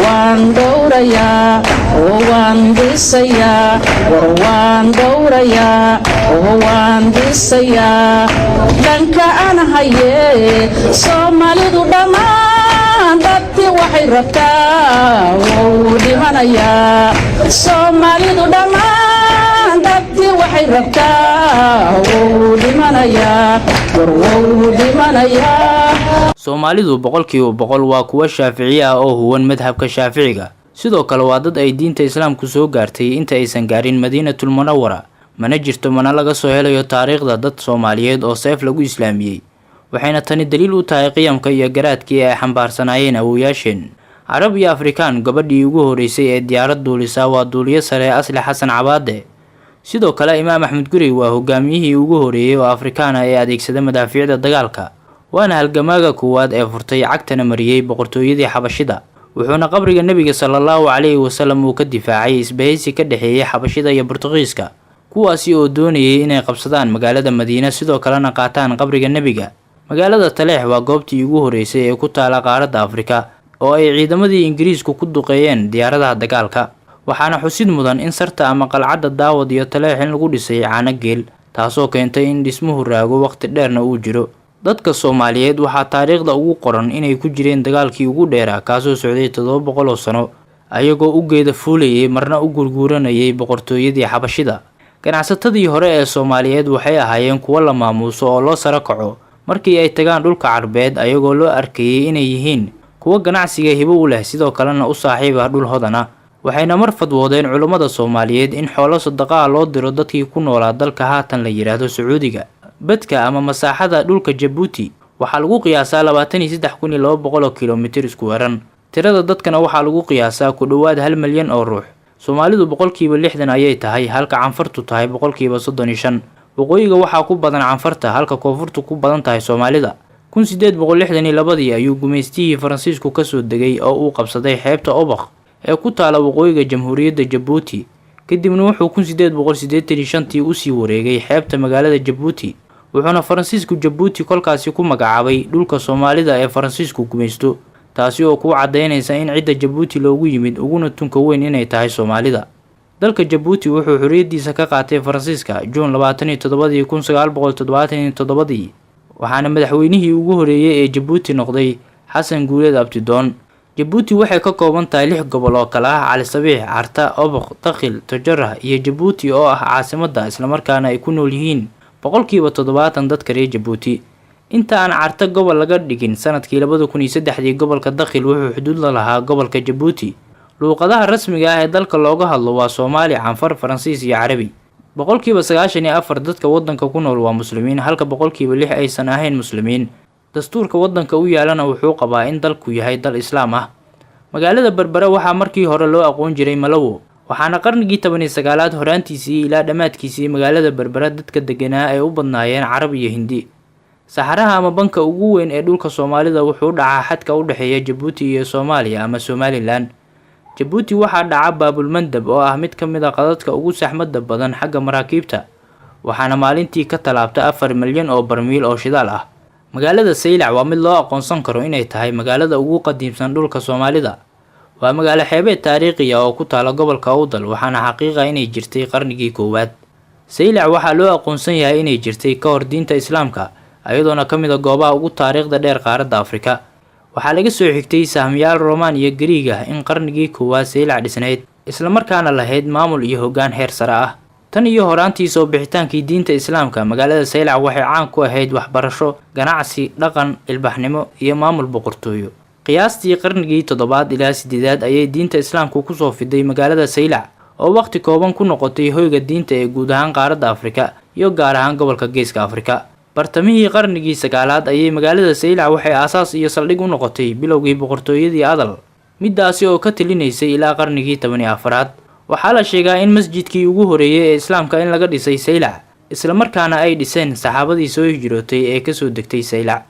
Waan dhowrayaa oo waan dhisayaa. War waan dhowrayaa oo waan dhisayaa dhanka aan haye. Soomaalidu dhammaan dhabti waxay rabtaa wou dhimanayaa. Soomaalidu dhammaan dhabti waxay rabtaa wou dhimanayaa. War wou dhimanayaa. Soomaalidu 100% waa kuwo Shaaficiye ah oo huwan madhabka Shaaficiga. Sidoo kale waa dad ay diinta Islaamku soo gaartay inta aysan gaarin Madiinatul Munawara. Mana jirto mana laga soo helayo taariikhda dad Soomaaliyeed oo seef lagu islaamiyey, waxayna tani daliil u tahay qiyamka iyo garaadkii ay xambaarsanaayeen awowayaasheen Carab iyo Afrikaan. Gabadhii ugu horeysay ee diyaarad duulisaa waa duuliye sare Asli Xasan Cabaade. Sidoo kale Imaam Axmed Gurey waa hogaamiyihii ugu horeeyey oo Afrikaan ah ee adeegsada madaafiicda dagaalka, waana halgamaaga koowaad ee furtay cagtana mariyey boqortooyadii Xabashida, wuxuuna qabriga Nebiga sala Allahu calayhi wasalam uu ka difaacay isbahaysi ka dhexeeyey Xabashida iyo Burtuqiiska, kuwaasi oo doonayay inay qabsadaan magaalada Madiine, sidoo kalena qaataan qabriga Nebiga. Magaalada Taleex waa goobtii ugu horeysay ee ku taala qaaradda Afrika oo ay ciidamadii Ingiriisku ku duqeeyeen diyaaradaha dagaalka. Waxaana xusid mudan in sarta ama qalcadda Daawad iyo Taleex in lagu dhisay caano geel, taasoo keentay in dhismuhu raago waqti dheerna uu jiro. Dadka Soomaaliyeed waxaa taariikhda ugu qoran inay ku jireen dagaalkii ugu dheeraa, kaasoo socday 700 oo sano, ayagoo u geeda fuulayay marna u gurguuranayay boqortooyadii Xabashida. Ganacsatadii hore ee Soomaaliyeed waxay ahaayeen kuwo la maamuuso oo loo saro kaco markii ay tagaan dhulka Carbeed, ayagoo loo arkayay inay yihiin kuwo ganacsiga hibo u leh, sidoo kalena u saaxiib ah dhul hodan ah. Waxayna mar fadwoodeen culummada Soomaaliyeed in xoolo sadaqaa loo diro dadkii ku noolaa dalka haatan la yidhaahdo Sacuudiga. Badka ama masaaxada dhulka Jabuuti waxaa lagu qiyaasaa 23,200 oo kilomitir isku weeran. Tirada dadkana waxaa lagu qiyaasaa ku dhowaad 1 milyan oo ruux. Soomaalidu 60% ayay tahay, halka Canfartu tahay 35%. Waqooyiga waxaa ku badan Canfarta, halka koonfurtu ku badan tahay Soomaalida. 1862-dii ayuu gumaystihii Faransiisku kasoo degay oo uu qabsaday xeebta Obakh ee ku taala waqooyiga Jamhuuriyadda Jabuuti. Kadibna wuxuu 1885-tii usii wareegay xeebta magaalada Jabuuti, wuxuuna Faransiisku Jabuuti kolkaasi ku magacaabay dhulka Soomaalida ee Faransiisku gumaysto, taasi oo kuu caddaynaysa in cidda Jabuuti loogu yimid uguna tunka weyn inay tahay Soomaalida. Dalka Jabuuti wuxuu xorriyaddiisa ka qaatay Faransiiska Juun 27-dii 1977-dii, waxaana madaxweynihii ugu horeeyey ee Jabuuti noqday Xasan Guuleed Abtidoon. Jabuuti waxay ka kooban tahay lix gobol oo kale ah Cali Sabiix, Carta, Oboq, Dakhil, Tojara iyo Jabuuti oo ah caasimadda, islamarkaana ay ku nool yihiin 70% dadka reer Jabuuti. Inta aan Carta gobol laga dhigin sanadkii 2003-dii, gobolka Dakhil wuxuu xuduud la lahaa gobolka Jabuuti. Luuqadaha rasmiga ah ee dalka looga hadlo waa Soomaali, Canfar, Faransiis iyo Carabi. 94% dadka waddanka ku nool waa Muslimiin, halka 6% aysan ahayn Muslimiin. Dastuurka waddanka u yaalana wuxuu qabaa in dalku yahay dal Islaam ah. Magaalada Berbera waxaa markii hore loo aqoon jiray Malawo, waxaana qarnigii 19aad horaantiisii ilaa dhammaadkiisii magaalada Berbera dadka deganaa ay u badnaayeen Carab iyo Hindi. Saxaraha ama banka ugu weyn ee dhulka Soomaalida wuxuu dhacaa xadka u dhexeeya Jabuuti iyo Soomaaliya ama Somalilan. Jabuuti waxaa dhaca Baabulmandab oo ah mid ka mid a qadadka ugu saxmadda badan xagga maraakiibta, waxaana maalintii ka tallaabta 4 milyan oo barmiil oo shidaal ah. Magaalada Saylac waa mid loo aqoonsan karo inay tahay magaalada ugu qadiimsan dhulka Soomaalida. Waa magaalo xeebeed taariikhi ah oo ku taala gobolka Awdal, waxaana xaqiiqa inay jirtay qarnigii koowaad. Saylac waxaa loo aqoonsan yahay inay jirtay ka hor diinta Islaamka, iyadoona ka mid a goobaha ugu taariikhda dheer qaaradda Afrika. Waxaa laga soo xigtay sahmiyaal Romaan iyo Gariig ah in qarnigii koowaad Saylac dhisnayd, islamarkaana lahayd maamul iyo hoggaan heer sare ah. Tan iyo horaantii soo bixitaankii diinta Islaamka, magaalada Saylac waxay caan ku ahayd waxbarasho, ganacsi, dhaqan, ilbaxnimo iyo maamul boqortooyo. Qiyaastii qarnigii toddobaad ilaa sideedaad ayay diinta Islaamku kusoo fiday magaalada Saylac, oo waqti kooban ku noqotay hoyga diinta ee guud ahaan qaaradda Afrika iyo gaar ahaan gobolka Geeska Afrika. Bartamihii qarnigii sagaalaad ayay magaalada Saylac waxay aasaas iyo saldhig u noqotay bilowgii boqortooyadii Adal, midaasi oo ka talinaysay ilaa qarnigii 14aad. Waxaa la sheegaa in masjidkii ugu horeeyey ee Islaamka in laga dhisay Saylac, islamarkaana ay dhiseen saxaabadii soo hijrootay ee kasoo degtay Saylac.